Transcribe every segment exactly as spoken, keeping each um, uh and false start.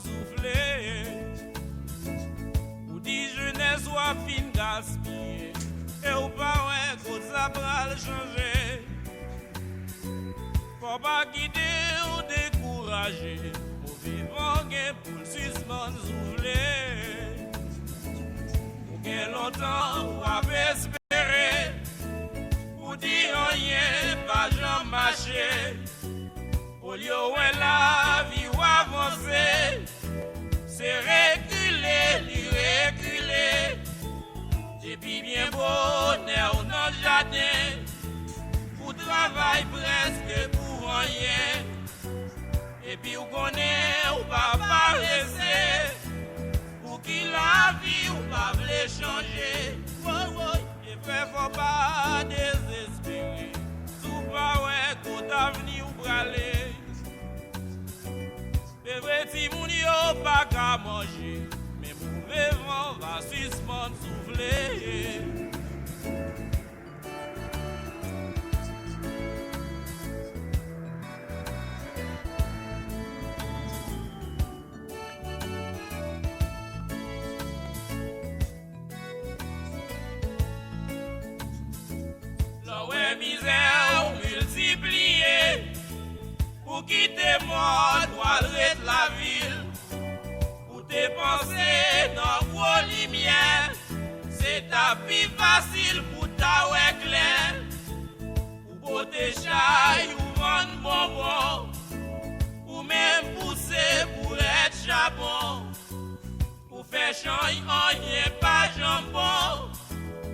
soufle. Ou di jenès w ap fin gaspiye, e w pa wè kote sa pral chanje. Fò pa kite w dekouraje, move van gen pou l sispann soufle. Ou gen lontan w ap espere, ou di anyen pa janm mache. Olye w wè lavi w avanse, se rekile li rekile. Depi byen bonè w nan jaden, ou travay prèske pou anyen. Epi w konnen w pa parese, pouki lavi w pa vle chanje? Woy, woy, e frè, fò pa dezespere, si w pa wè kote avni w prale. Se vre, timoun yo pa ka manje, men move van va sispann soufle. Lè w wè mizè w miltipliye, ou kite mòn w al ret lavil. Ou te panse nan gwo limyè, se t ap pi fasil pou w ta wè klè. Ou pote chay, ou vann bonbon, ou menm pouse bourèt chabon. Ou fè chay, anyen pa janm bon.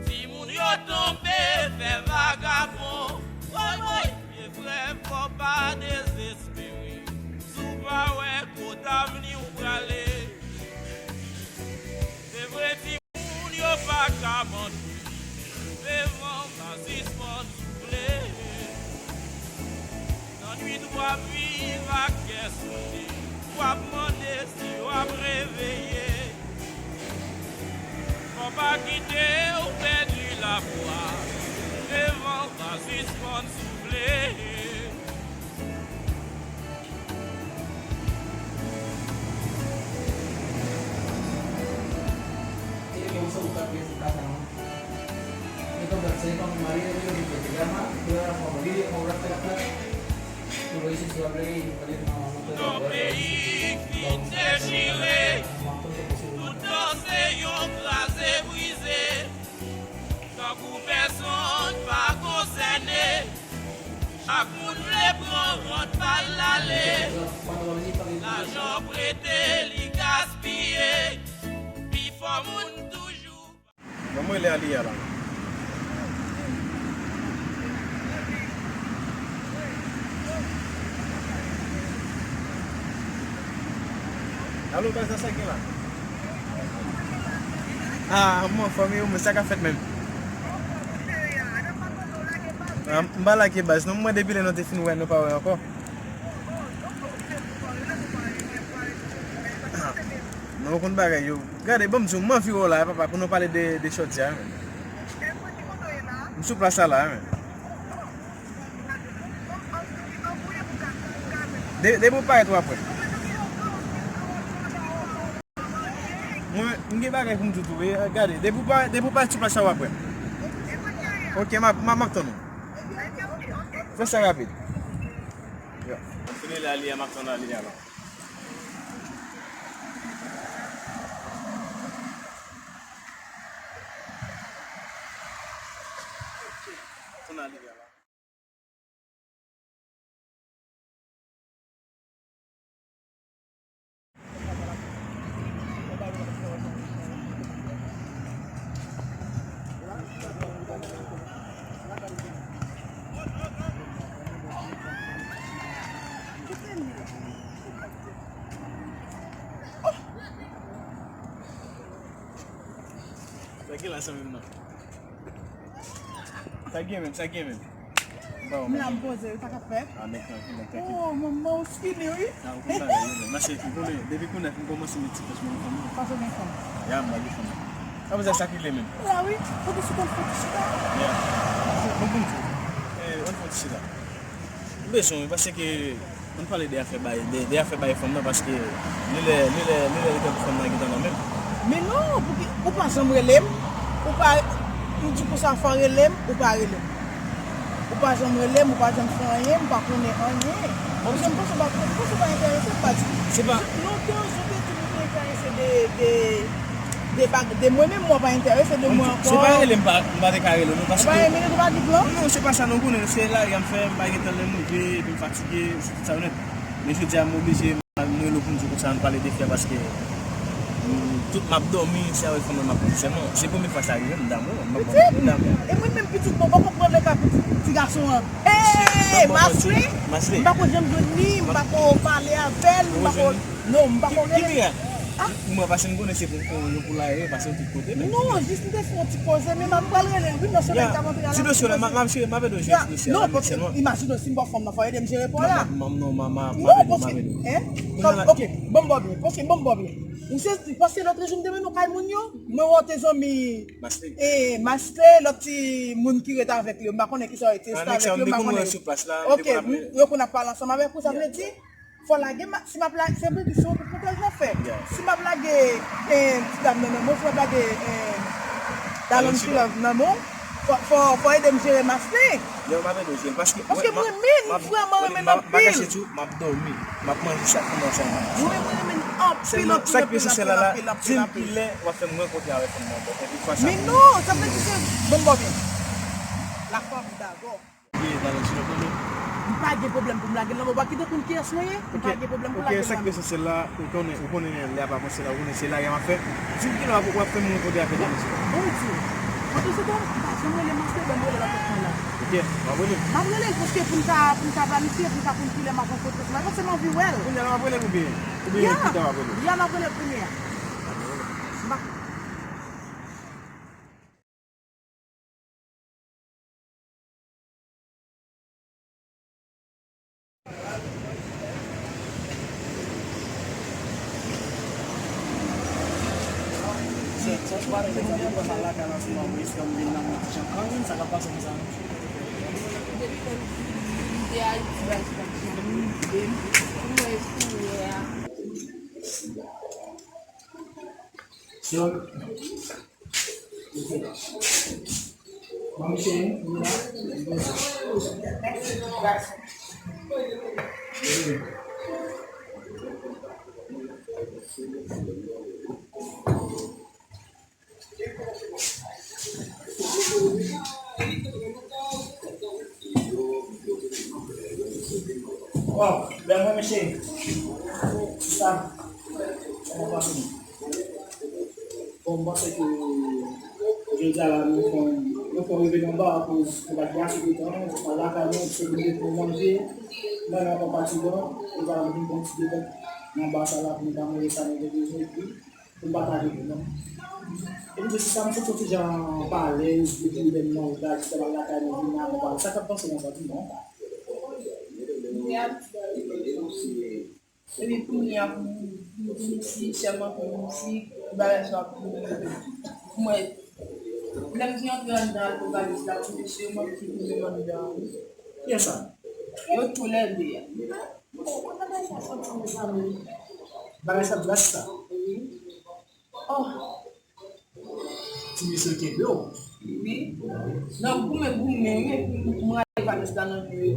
Timoun yo tonbe, fè vagabon. Woy, woy, e frè, fò pa dezespere, si w pa wè kote avni w prale. Se vre, timoun yo pa ka manje, men van pa sispann soufle. Nan nwit w ap viv ak kè sote, w ap mande si w ap reveye. Fò pa kite w pèdi lafwa, men van pa sispann soufle. Yon peyi k fin dechire, tout tan se yon kraze brize. Tankou pèsonn pa konsène, chak moun vle pran rant pa l ale. Lajan prete, li gaspiye, pifò moun toujou. Ban m rele Aliya la. Alo, baz, sa gen la? Ah, m anfòm, wi, men sa k ap fèt menm? Ah, m pa lage baz non, m wè depi lè nou te fin wè, nou pa wè ankò. Ah, nou konn bagay yo. Gade, ban m di w, m anvi wè w la, papa, pou nou pale de, de chòdya, men. M sou plas la, la, men. De, depi w parèt, w ap wè. Mwen, m gen bagay pou m di w tou, e, gade, depi w pa, depi w pa sou plas la, w ap wè. Ok, m ap, m ap, m ap tann ou. Fè sa rapid. Yo. M fini la, li a, m ap tann la, li a la. Tann la, li a la. Sa gen la, sa menm nan. Sa gen menm, sa gen menm. Bon, m la, m poze wi, sa k ap fèt? Ah, nèg trankil, nèg trankil. Oh, manman, ou skinny, wi. Ah, ou konn bagay yo, menm. Mache, ou konnen, depi kounye a, m kòmanse met ti pòch mwen fanm. Sa fè gen fanm? Ya, m ba gen fanm. Sa vle di sa ki vle menm? La, wi. Kote sou konn fè ti chita? Ya. Bon, bon, bon. Eh, ann fè ti chita. M bezwen, wi, paske Ann pale de afè bay, de, de afè bay fanm nan, paske li lè, li lè, li lè li tankou fanm nan gentan nan men m. Men non, pouki, ou pa janm rele m, ou pa, m di konsa fò rele m, ou pa rele m. Ou pa janm rele m, ou pa janm fè anyen, m pa konnen anyen. Paske m panse w pa, m panse w pa enterese, m pa di. Se pa. Lontan, jan w te di m ou te enterese de, de, de bag, de mwen menm, mwen pa enterese de mwen ankò. Se pa rele m pa, m pa te ka rele w, non, paske. Ou pa gen minit, ou pa gen plan? Non, se pa sa, non, konnen, se lari a m fè, m pa gen tan lè m rive, epi m fatige, se tout sa yo nèt. Men jodi a, m oblije, m rele w pou m di w konsa, ann pale de fi a, paske, mm, tout m ap dòmi, se avèk fanm nan m ap kouche sèlman. Se premye fwa sa rive m, damou, m ap, m damou. E mwen menm pitit mwen, ou konprann le ka pitit ti gason an. Hey, Masri, m pa ko janm jwenn li, m pa ko pale avè l, m pa ko, non, m pa ko rele. Ki mirak? Mwen, paske m konnen se pou, pou, pou la ye, paske tout kote, men. Non, jis m te fè yon ti poze, men m ap pral rele l, wi, nan semèn k ap antre a la. Ti dosye la, m ap, m ap jere, m ap ede w jere dosye a, non, la, men sèlman. Imajine w si m pa fanm nan, fò ede m jere kò la. Non, paske, hein? Ok, ban m ba w byen, ok, ban m ba w byen. Ou se, paske lòt jou m te mennen w kay moun yo, mwen wè w te zanmi, e, Masley, lòt ti moun ki ret avèk li yo, m pa konnen kisa yo te, ret avèk yo, m pa konnen. Ok, yo konn ap pale ansanm avèk ou, sa vle di, fò lage, si m ap lage, se vre ki se yon pwotaj n ap fè. Si m ap lage, eh, ti dam nan nan men w, si m ap lage, eh, Dalon Chilòv nan men w, fò, fò, fò ede m jere Masley. Yo, m ap ede w jere l, paske mwen menm, m vrèman renmen l anpil. M pa kache di w, m ap dòmi, m ap manje chak moun ansanm. Mwen menm, mwen renmen l anpil, anpil, anpil, anpil, anpil, anpil. Di m kilè w ap fè m rankontre avèk fanm nan ankò, epi fwa sa. Men non, sa vle di se, bon, bon, byen. La fanm dabò. Ye, Dalon Chilòv nan men w. M pa gen pwoblèm pou m lage l nan men w. Ou pa kite konn kiyès mwen ye? M pa gen pwoblèm pou lage l nan men w. Ok, sa k pi esansyèl la, ou konnen, ou konnen lè ap avanse la, ou konnen se lari a m ap fè. Di m kilè w ap, w ap fè m rankontre avèk Dalon Chilòv. Bon, di w. Antretan, m pa janm rele Masley, ban m rele l lòt lòt tan la. Ok, w ap rele l? M ap rele l, paske pou n ka, pou n ka planifye, pou n ka konn kilè m ap rankontre l. Se pa paske m anvi wè l. Kounye a la w ap rele l oubyen, oubyen pita w ap rele l? Ya, m ap rele l kounye a. M pa Oh, bèl mwen, mesye. Sa, kòman w pase? Bon, m panse ke jodi a la, nou fè, nou fè rive nan ba a pou, pou pa gen ase de tan, nou pa lakay nou, se pou nou pou manje. Mwen, mwen pa fatigan, jodi a la, nou vin pran ti detan nan ba sa la pou nou ka manje sa nou te bezwen, epi pou m pataje pou nou. Epi, se sa, m santi yon ti jan pa alèz, depi lè m nan otaj, jis anba lakay mwen, vin la, mwen pa, sa k ap pase nan sa, di non. Epi kounye a pou, pou vin isit, sèlman pou mizik, bagay sa pou mwen. Lè m vin antre anndan Alkòl Valiz la, ti mesye yo manke pou menm anndan an, wi. Kiyès sa? Yo toulède a. Bagay sa dras sa. Oh. Ti mesye kenbe w. Wi. Nan goumen, goumen, wi, pou m rale valiz la nan men yo.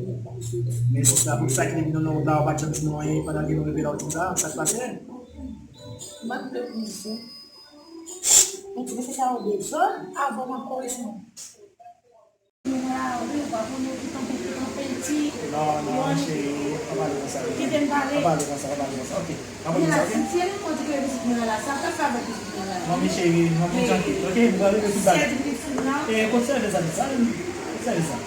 Men se sa, pou sa ki te vin nan non w la, w pa t janm di nou anyen pandan ke nou rive la, w di m sa, sa k pase? M ap de prizon. Yon ti mesye sa yo dezòd, avan m ap kore sou mwen. Non, non, cheri, pa pale konsa. Kite m pale. Pa pale konsa, pa pale konsa. Ok, pa pale konsa, ok? Si, si Erik di ke pitit mwen an la, sa l ka fè avèk pitit mwen an la? Manmi cheri, manmi trankil, ok? M pral rive pi ba. Si Erik di pitit mwen an. E, kot sèvis sa, sa, kot sèvis sa?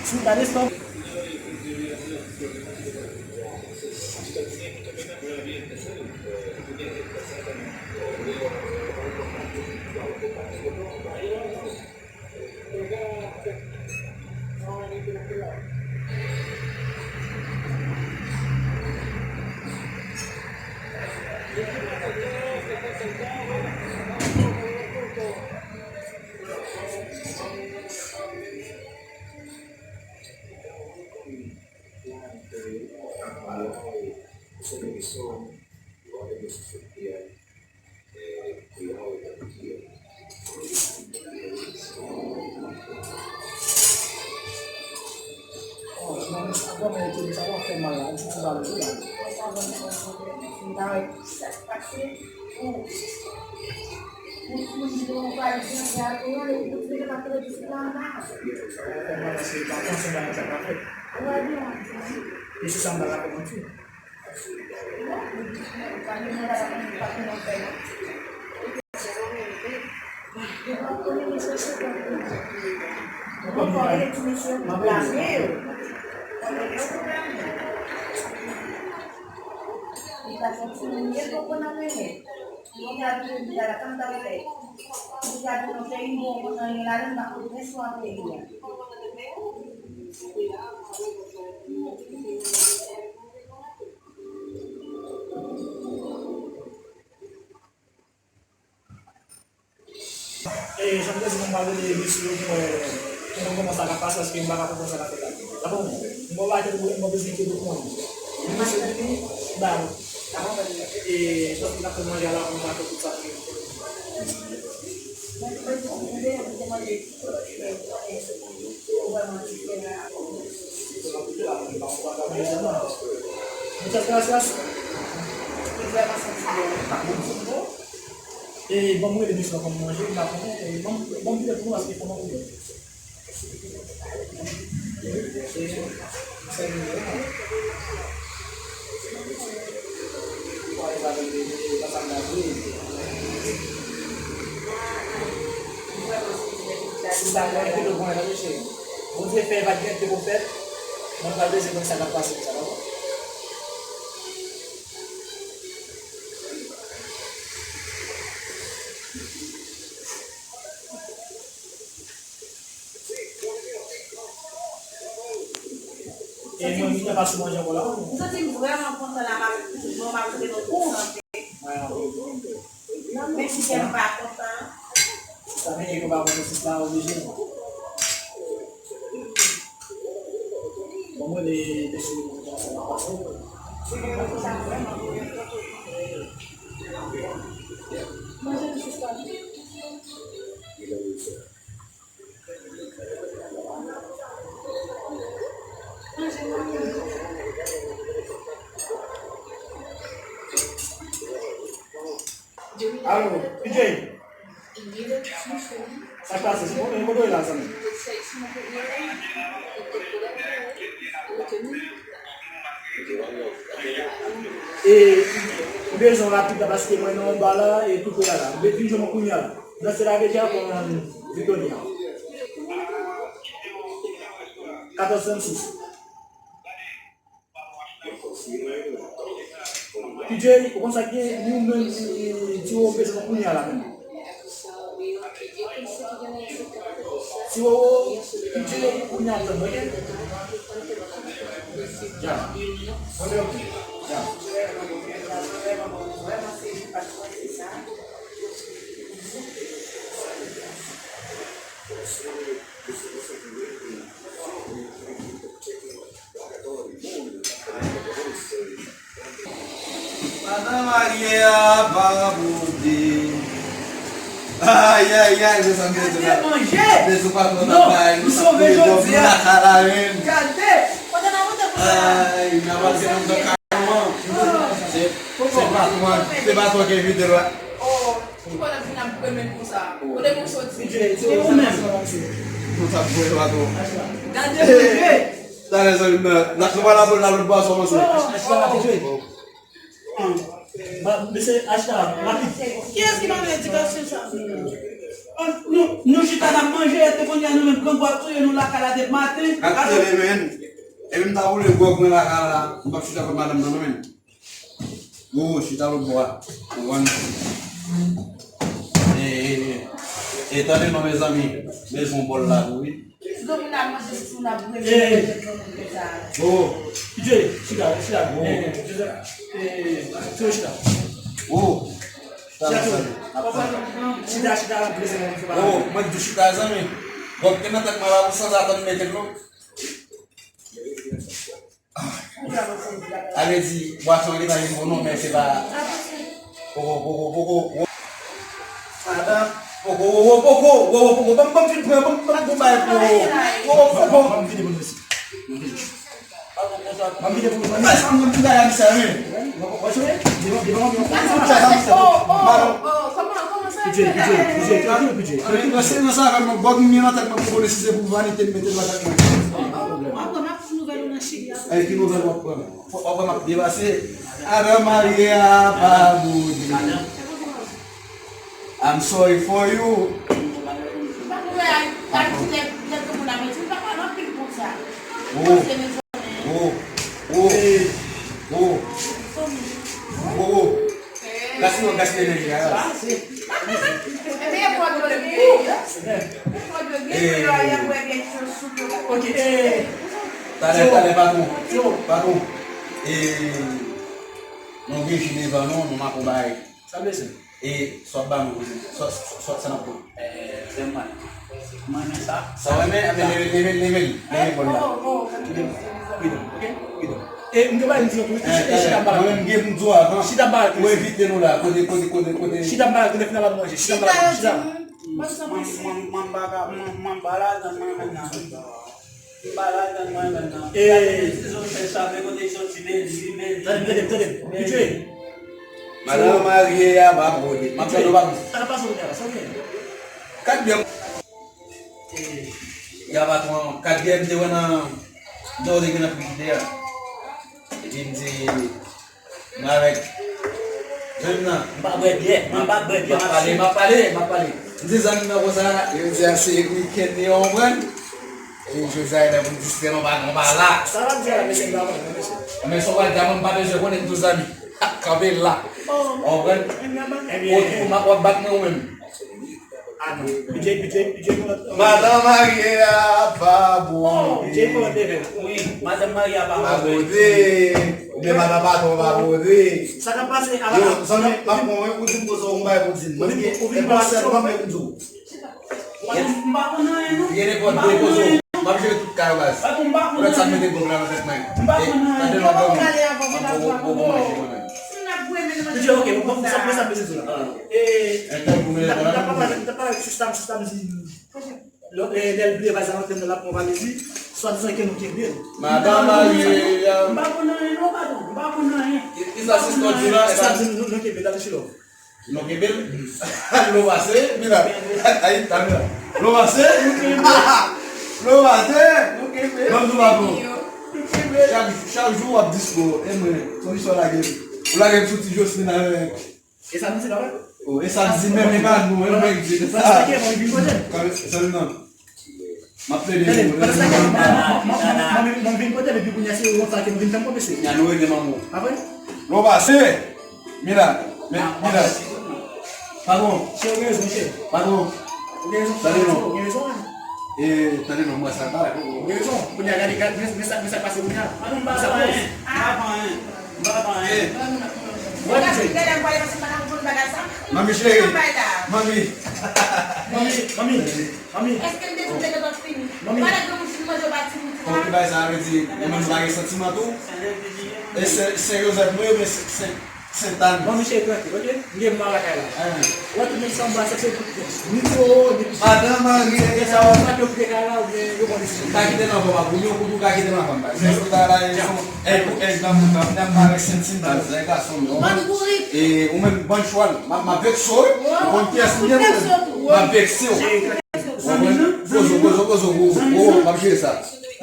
Si w gade stòp. Kòman yo te di sa w ap fè mal la, yon ti ti bal tou la. Sa bon, bon, bon, bon. M ta wè ki sa k pase pou, pou, pou li, pou li pale byen, byen ak ou, e pou li pa tande di sou la, la. Sa w ap fè mal la, se pa konsa bagay sa ka fèt. Ou wè byen, ou wè byen. E se sa m ta ka fè manti. E, jan m te di nou, m pral rele mesye yo pou wè kòman, kòman sa ka pase, paske m pa ka konprann sa k ap fèt la. Sa bon, m wè bagay tèt mwen, m bezwen kite tout moun. Mesye vini, m ba yo. E, sòti n ap fè manje a la, pou m ka fè tout sa pou yo. Muchas gracias. E, ban m rele mesye la pou m manje, m pa konnen, e, ban m, ban m kite pou nou, paske fò mwen koupe. Bondye fè pa t gen pwoblèm. Mwen pa bezwen konn sa k ap pase konsa non. E mwen, m pa sou manje ankò la. M santi m vrèman kontan la, m ap, bon, m ap jwe nou tout sante. Menm si kè m pa kontan. Sa vle di ke pa kontan, se sa oblije. Bon, mwen, de, de sou sa pase. Manje nou sou sa. Alo, P J. Sa k pase? Se kote, kote w ye la, zanmi? E, m bezwen w rapid la, paske mwen nan yon ba la, e tout la la. M bezwen jwenn mwen kounye a la. Nan se la deja, kon Victoria. Katòz trannsis. P J, ou konn sa k gen, ni ou menm, e, e, ti ou bezwen kounye a la menm. Ti ou, P J, kounye a tann, ok? Ya. Ok, ok. Ya. Madan marye a pa boude. Ay, ay, ay, se sa m te di la. Manje! Te sou patwon nan bay, nou sove jodi a. Lakay la menm. Gade! Ay, n a pase nan mitan kay nou an. Se, se patwon an, se patwon ki envite l la. Ki bò n ap vin ap grenmen konsa? Kote nou soti? P J, se ou menm. Nou t ap jwe patwon. Gade manje! Talè zanmi m nan, n ap pran la bòl la lòt bò a sòman sou. Achita, P J. Ba, mesye, achita, rapid. Kiyès ki ban nou edikasyon sa? Nou, nou chita n ap manje, epi kounye a nou menm grangou ap touye nou lakay la depi maten. N ap tande, men. Epi m ta boule gwòg mwen lakay la, m p ap chita kot madanm nan non, men. Wowo, chita lòt bò a. Ou konprann? E, e, e, e, tande non, mezanmi. Bezwen bòl la tou, wi. Kis do moun ap manje si moun ap brele manje konsa. Wowo. P J, chita, chita. Wowo. E, e, chita. Wowo. Chita, chita. Chita, chita, chita, chita. Wowo, mwen di chita, zanmi. Bon, te nan tèt mwen la, ou sanzatann mete dlo. Ale di, bwason an gentan vin bon non, men se pa. Poko, poko, poko, wo. Adan, poko, wo, wo, poko, wo, wo, poko. Ban m, ban m fin pran, ban m, ban m gon bagay poko. Wo, wo, poko. Ban m vide pou nou isi. Ban m vide. Mwen pa sa mwen pou gade sa men. Mwen pa sa mwen. Mwen pa sa mwen. P J, P J, P J, tranquille, P J. Mwen se nan sa mwen bòg mwen nan tèt mwen pou konnen si se pou vanite m mete nan tèt mwen. Ay, ki nouvèl w ap pran? W ap wè m ap depase. Adan marye a pa boude. I'm sorry for you. Oh, oh, oh, oh, oh, oh. Gasi non, gasi enèji la. Eh. Ok, eh. Talè, talè, patwon. Patwon. Eh, nou gen ji devan nou, nou makonbaye. Sa blese? E sòt ba nou, sòt, sòt, sòt sa n ap pran. Eh, se mwen. Mwen renmen sa. Sa w renmen? Anben leve, leve, leve l. Leve bòl la. Pridan, ok? Pridan. E m te bay m di yon tou, chita m bagay. Mwen menm gen m di w avan. Chita m bagay. Ou evite nou la. Kote, kote, kote, kote? Chita m bagay, kote final ap manje. Chita m bagay, chita. Mwen, mwen, mwen pa ka, mwen, mwen pa ladan mwen menm nan. Tande, tande, tande, tande. Madanm marye a pa bwode. M ap tande w pa plis. Sa k ap pase kounye a la? Sa w gen? Katriyèm. Ya patwon, katriyèm te wè nan jan w te gen nan piblisite a. Epi m di, Mwen avèk zanmi m nan. M pa bwè byè, mwen pa bwè byè, m ap pale, m ap pale, m ap pale. M di zanmi m nan konsa, e m di a se wikenn li an, w konprann? E jodi a e lè pou n distrè, non, pa, non, pa la. Sa w ap di a la, mesye, m pa konn, mesye. Men sa w pral di a, mwen m pa bezwen konnen, m tou zanmi. Kanpe la. W konprann? Otou, w ap bat mwen ou menm. Ah non. P J, P J, P J pou lòt. Madanm marye a pa bwode. P J pou lòt level. Wi, madanm marye a pa bwode. Oubyen madanm patwon pa bwode. Sa k ap pase a la? Yo, zanmi, m ap pran, ou di m konsa, ou bay pou di m. Mwen gen, e pa sèl mwen menm di w. M pa konn anyen, non. Gen nenpòt de kozo. M ap jere tout kay yo, baz. Ou wè sa m mete gòm la nan tèt mwen. M pa konn anyen. Tande non, gòm. Mwen bon, bon, bon manje mwen menm. P J, ok, bon, bon, sa, sa m bezwen di la. E, m t ap pale, m t ap pale sou sa, sou sa m di, lè, lè, lè l bliye valiz la nan tèt l ap pran valiz li, swadizan ke nou kenbe l. Madanm marye a. M pa konn anyen non, patwon. M pa konn anyen. Ki, ki sa sistè w di la? Sa di nou, nou kenbe l, la, ti love. Nou kenbe l. Lo pase, Mila. Ay, ta Mila. Lo pase. Lo pase. Ban m di w, patwon. Chak, chak jou w ap dispo, e mwen, se yon istwa lage m. Ou lage m sou ti Joseline avèk. E sa nou di la, wè? Oh, e sa di menm, e pa nou, e mwen ki di. Sa, sa ki mwen vin kote. Salut, non. M ap plede pou ou. Pandan sa ke mwen, mwen, mwen, mwen, mwen vin kote, epi kounye a se wont sa ke nou vin fè m konfese. Nya nou rete manman. Apre? Lo pase. Mila, men, Mila. Patwon. Chè, ou gen rezon, chè. Patwon. Ou gen rezon. Tande non. Ou gen rezon, wi. E, tande non, mwen sa pa. Ou gen rezon. Kounye a, gade, gade, men, men sa, men sa k pase kounye a. Patwon, m pa fè anyen. M pa fè anyen. M pa fè anyen. Wè, P J. Manmi cheri. Manmi. Manmi, manmi. Manmi. Èske m te di w te gentan fini? Manmi. Pandan granmoun fin manje, w pa timoun ti la. Bon, ki bagay sa vle di? Ou menm ou pa gen santiman tou? E Sen, Sen Jozèf nou ye oubyen Sen, Sen, Sentàn? Manmi cheri, trankil, ok? M gen mal lakay la. Wè tout moun sanble, se, se, ni ti wowo, ni ti. Madanm marye. Se sa, w pa te kite kay la, oubyen yo konn isi. Ou ka kite nan van, ou yon kout ou ka kite nan van, baz. Nèg ou ta la, e, pou, e, nan moun nan, nan mare senti baz, e gason, non. E, ou menm, bann chwal, m ap, m ap vekse w, wi. Ou konn kiyès m ye, m ap vekse w. Zanmi m nan? Zanmi m nan? Pozo, pozo, pozo, pozo, pozo, m ap jere sa.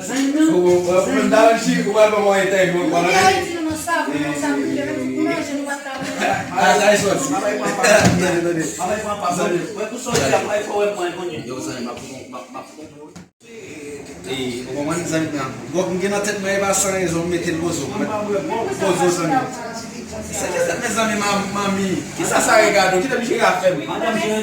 Zanmi m nan? Ou, ou, ou menm Dalanchi, ou pral ban mwen entèvyou, ou pral. Ou te al di nou nan savon, nan savon, nou te mete pou manje, nou pa t ka manje. A, sa e sòti. Tande, tande. Zanmi m. Mwen pou sòti a, mwen fò wè mwen konnen. Yo, zanmi, m ap, m ap, m ap, m ap. E, ou konprann, zanmi m nan? Gwòg m gen nan tèt mwen, e pa san rezon, m mete l pozo. Pozo, zanmi m. Se ki fèt, mezanmi, ma-, manmi? Kisa sa regade w? Kite m jere afè m. Zanmi m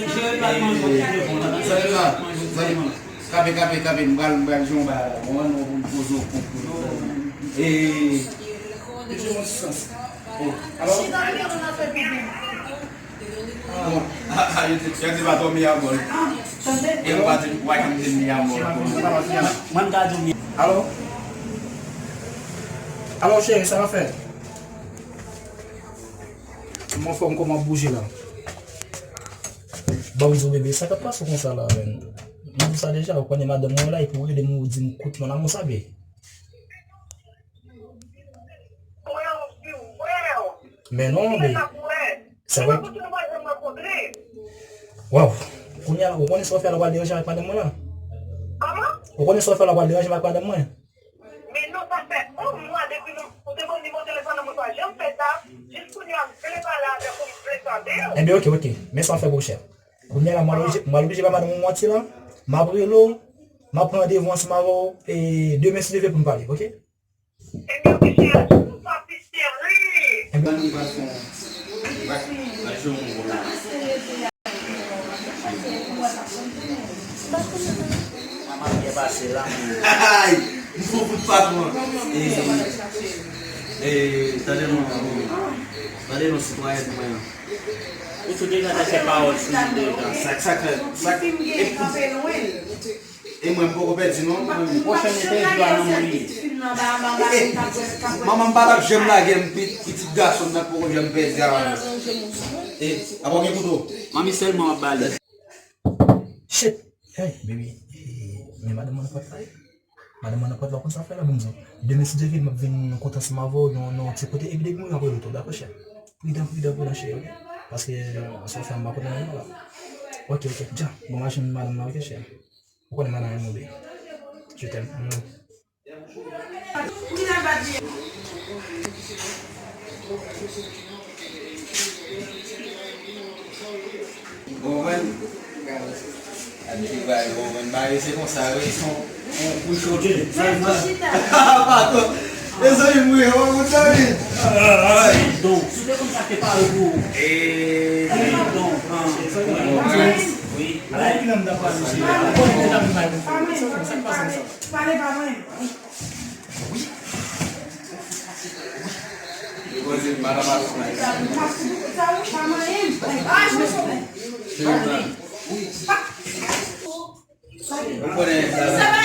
nan, zanmi m nan. Kanpe, kanpe, kanpe, m pral, m pral jwenn yon bagay la. Bon, nou pou poze w konprann. E, mete yon ti sans. Oh, alò? Bon, a, a, yo te, yo te pa twò mi amò. E yo pa te, pa janm te mi amò. Mwen, m ka di w mi. Alò? Alò, cheri, sa w ap fè? Mon frè m, kòman w ap bouje la? Ban m di w, bebe, sa k ap pase w konsa la, menn? M di w sa deja, ou konnen madanm mwen la, epi w rele m, ou di m kout mon amour, sa, be. Men non, men sa vre. Waw. Kounye a, ou konnen sa w fè la w al deranje m ak madanm mwen la? Ou konnen sa w fè la w al deranje m ak madanm mwen? Men non, sa fè yon mwa depi nou, ou te ban m nimewo telefòn nan, mwen pa janm fè sa. Jis kounye a, m vle pale avèk ou, m vle tande w. Ebyen, oke, oke. Men sa w fè pou chè. Kounye a la, m al oblije, m al oblije bay madanm mwen manti la. M ap rele w, m ap pran randevou ansanm avè w, e demen si Dye vle pou n pale, oke? Ebyen, oke, chè, ou pa pi serye. Ebyen, Maman byen pase la, men. Ay, m fou kout patwon. E, e, tande non, tande non, sitwayèn mwen an. Ou tou deja te fè pawòl sou li deja. Sa, sa fè, sa, e, e mwen m poko pèdi non. Pwochèn entèvyou a nan men li ye. Manman m pa t ap janm lage m, pi-, pitit gason m nan poko janm pèdi a manman. E, apa w gen kouto? Manmi sèlman w ap ba li. Shit! Hey, baby. Eh, men madanm mwen nan pòt la. Madanm mwen nan pòt la, konn sa fè la, ban m di w. Demen, si Dye vle, m ap vin kontre ansanm avè w nan, nan yon ti kote. Epi depi mwen ap rele w tou, dakò, chè? Pridan, pridan, pridan, chè, oke? Paske, euh, sa w fè, m pa konn nan la. Oke, oke. Dja, bon, machin madanm nan, oke, chè? Ou konnen madanm mwen, bebe. Je t'aime. Ou konprann? Gade ki bagay, ou konprann? Bagay se konsa, wi, se yon, yon kou cho. Patwon. Mezanmi, m ri, ou konprann sa, wi? Don, si w te konn sa k te pare pou ou. Don, pran. Wi. Ala epi nan m ta pale, mesye. Ou konnen deja m bay konfyans. Sa k pase, sa? Pale pa mwen. Wi. Wi. Wi. Ou konnen sa.